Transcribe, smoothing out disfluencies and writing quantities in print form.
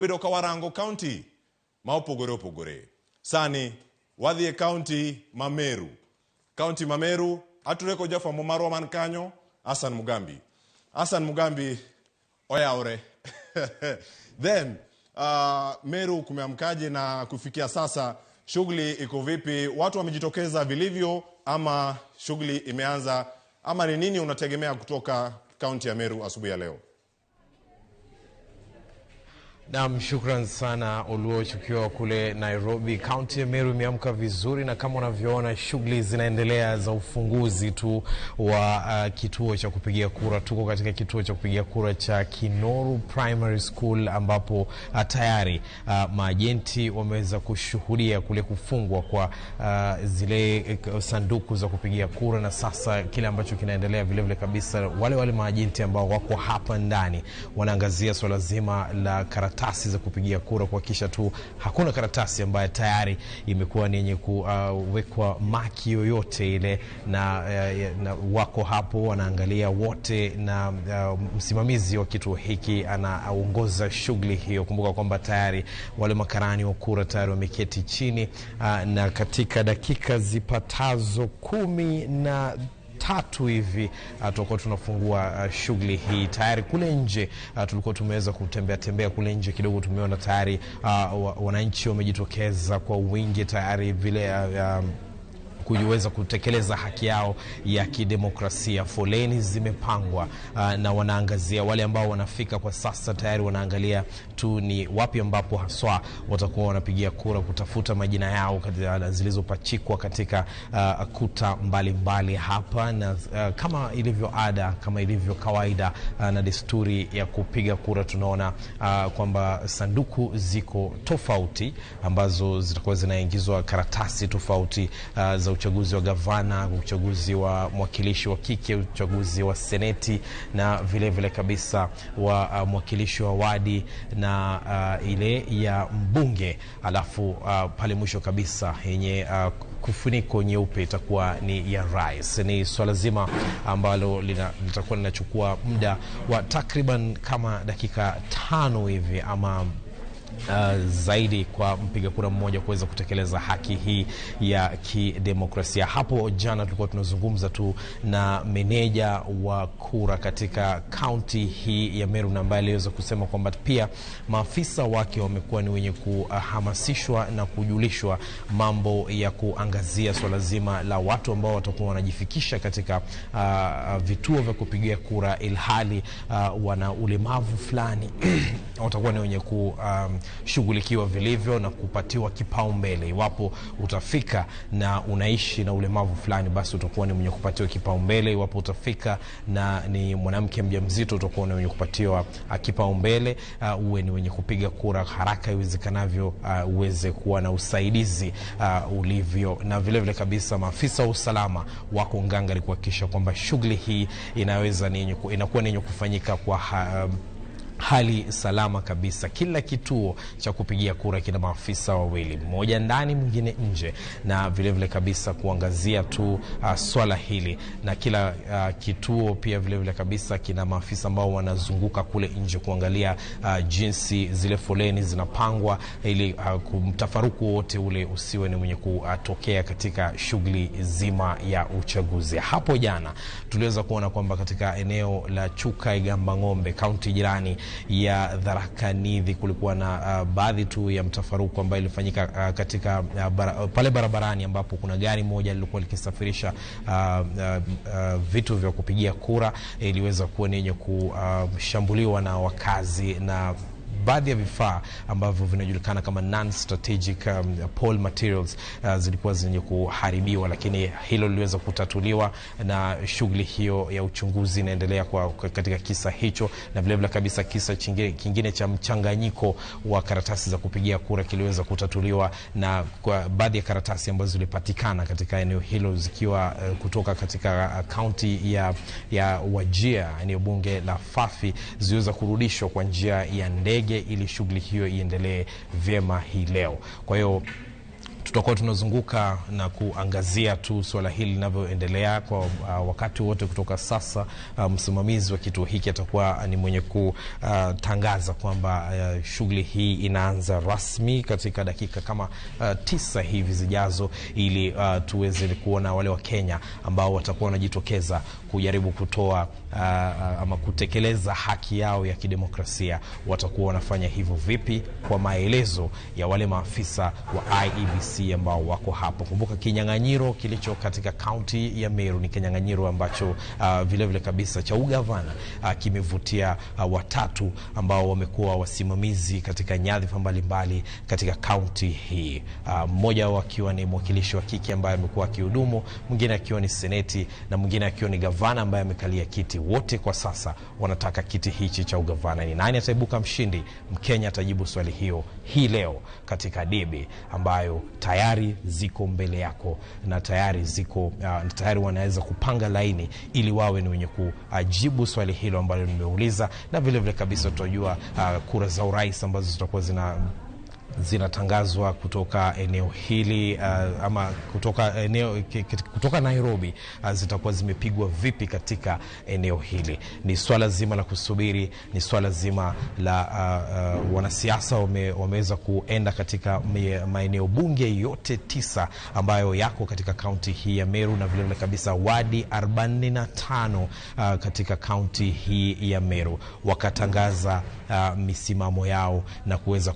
Bedo ka warango kaunti ma opogore opogore. Sani wadhi e kaunti ma Meru. Kaunti ma Meru atudore kod jafwambo marwa man kanyo Hassan Mugambi. Hassan Mugambi oyawre. Then Meru kumeamkaje na kufikia sasa shughuli iko vipi? Watu wamejitokeza vilivyo ama shughuli imeanza ama ni nini unategemea kutoka kaunti ya Meru asubuhi ya leo? Naam, shukran sana Oluoch ukiwa kule Nairobi. Kaunti ya Meru imeamka vizuri na kama unavyoona shughuli zinaendelea za ufunguzi tu wa kituo cha kupigia kura. Tuko katika kituo cha kupigia kura cha Kinoru Primary School ambapo tayari maajenti wameweza kushuhudia kule kufungwa kwa zile sanduku za kupigia kura, na sasa kile ambacho kinaendelea vile vile kabisa, wale maajenti ambao wako hapa ndani wanaangazia swala zima la karatasi za kupigia kura, kuhakikisha tu hakuna karatasi ambayo tayari imekuwa ni yenye kuwekwa maki yoyote ile, na wako hapo wanaangalia wote, na msimamizi wa kituo hiki anaongoza shughuli hiyo. Kumbuka kwamba tayari wale makarani wa kura tayari wameketi chini, na katika dakika zipatazo 13 hivi tutakuwa tunafungua shughuli hii. Tayari kule nje tulikuwa tumeweza kutembea tembea kule nje kidogo, tumeona tayari wananchi wamejitokeza kwa wingi tayari vile kuweza kutekeleza haki yao ya kidemokrasia. Foleni zimepangwa na wanaangazia wale ambao wanafika kwa sasa, tayari wanaangalia tu ni wapi ambapo haswa watakuwa wanapigia kura, kutafuta majina yao zilizopachikwa katika kuta mbalimbali hapa, na kama ilivyo ada, kama ilivyo kawaida na desturi ya kupiga kura, tunaona kwamba sanduku ziko tofauti ambazo zitakuwa zinaingizwa karatasi tofauti za uchaguzi wa gavana, uchaguzi wa mwakilishi wa kike, uchaguzi wa seneti na vile vile kabisa wa mwakilishi wa wadi na ile ya mbunge, alafu pale mwisho kabisa yenye kufuniko nyeupe itakuwa ni ya rais. Ni swala zima ambalo litakuwa linachukua muda wa takriban kama dakika 5 hivi ama zaidi kwa mpiga kura mmoja kuweza kutekeleza haki hii ya kidemokrasia. Hapo jana tulikuwa tunazungumza tu na meneja wa kura katika kaunti hii ya Meru, na ambaye aliweza kusema kwamba pia maafisa wake wamekuwa ni wenye kuhamasishwa na kujulishwa mambo ya kuangazia swala zima la watu ambao watakuwa wanajifikisha katika vituo vya kupigia kura ilhali wana ulemavu fulani watakuwa ni wenye kushughulikiwa vilivyo na kupatiwa kipaumbele. Iwapo utafika na unaishi na ulemavu fulani, basi utakuwa ni mwenye kupatiwa kipaumbele. Iwapo utafika na ni mwanamke mjamzito, utakuwa ni mwenye kupatiwa kipaumbele. Uwe ni mwenye kupiga kura haraka iwezekanavyo, uweze kuwa na usaidizi ulivyo. Na vile vile kabisa maafisa wa usalama wako ngangari kuhakikisha kwamba shughuli hii inakuwa ni yenye kufanyika kwa hali salama kabisa. Kila kituo cha kupigia kura kina maafisa wawili, mmoja ndani mwingine nje, na vile vile kabisa kuangazia tu swala hili. Na kila kituo pia vile vile kabisa kina maafisa ambao wanazunguka kule nje kuangalia jinsi zile foleni zinapangwa ili mtafaruku wote ule usiwe ni mwenye kutokea katika shughuli zima ya uchaguzi. Hapo jana tuliweza kuona kwamba katika eneo la Chuka Igamba Ng'ombe, kaunti jirani ya Tharaka Nithi, kulikuwa na baadhi tu ya mtafaruku ambayo ilifanyika katika pale barabarani ambapo kuna gari moja lilikuwa likisafirisha vitu vya kupigia kura, iliweza kuwa ni yenye kushambuliwa na wakazi na baadhi ya vifaa ambavyo vinajulikana kama non-strategic poll materials zilikuwa zenye kuharibiwa, lakini hilo liliweza kutatuliwa na shughuli hiyo ya uchunguzi inaendelea katika kisa hicho. Na vile vile kabisa kisa kingine cha mchanganyiko wa karatasi za kupigia kura kiliweza kutatuliwa, na kwa baadhi ya karatasi ambazo zilipatikana katika eneo hilo zikiwa kutoka katika kaunti ya Wajir, eneo bunge la Fafi, ziliweza kurudishwa kwa njia ya ndege ili shughuli hiyo iendelee vyema hii leo. Kwa hiyo Tutakuwa tunazunguka na kuangazia tu suala hili linavyoendelea kwa wakati wote kutoka sasa. Msimamizi wa kituo hiki atakuwa ni mwenye kutangaza kwamba shughuli hii inaanza rasmi katika dakika kama 9 hivi zijazo, ili tuweze kuona wale wa Kenya ambao watakuwa wanajitokeza kujaribu kutoa ama kutekeleza haki yao ya kidemokrasia watakuwa wanafanya hivyo vipi, kwa maelezo ya wale maafisa wa IEBC ambao wako hapo. Kumbuka kinyang'anyiro kilicho katika kaunti ya Meru ni kinyang'anyiro ambacho vile vile kabisa cha ugavana kimevutia watatu ambao wamekuwa wasimamizi katika nyadhifa mbalimbali katika kaunti hii, mmoja wao akiwa ni mwakilishi wa kike ambaye amekuwa akihudumu, mwingine akiwa ni seneti na mwingine akiwa ni gavana ambaye amekalia kiti. Wote kwa sasa wanataka kiti hichi cha ugavana. Ni nani ataibuka mshindi? Mkenya atajibu swali hiyo hii leo katika debe ambayo tayari ziko mbele yako na tayari ziko tayari wanaweza kupanga laini ili wawe ni wenye kujibu swali hilo ambalo nimeuliza, na vile vile kabisa tutajua kura za urais ambazo zitakuwa zinatangazwa kutoka eneo hili ama kutoka eneo kutoka Nairobi zitakuwa zimepigwa vipi katika eneo hili. Ni swala zima la kusubiri, ni swala zima la wanasiasa wameweza kuenda katika maeneo bunge yote 9 ambayo yako katika kaunti hii ya Meru, na vile vile kabisa wadi 45 katika kaunti hii ya Meru, wakatangaza misimamo yao na kuweza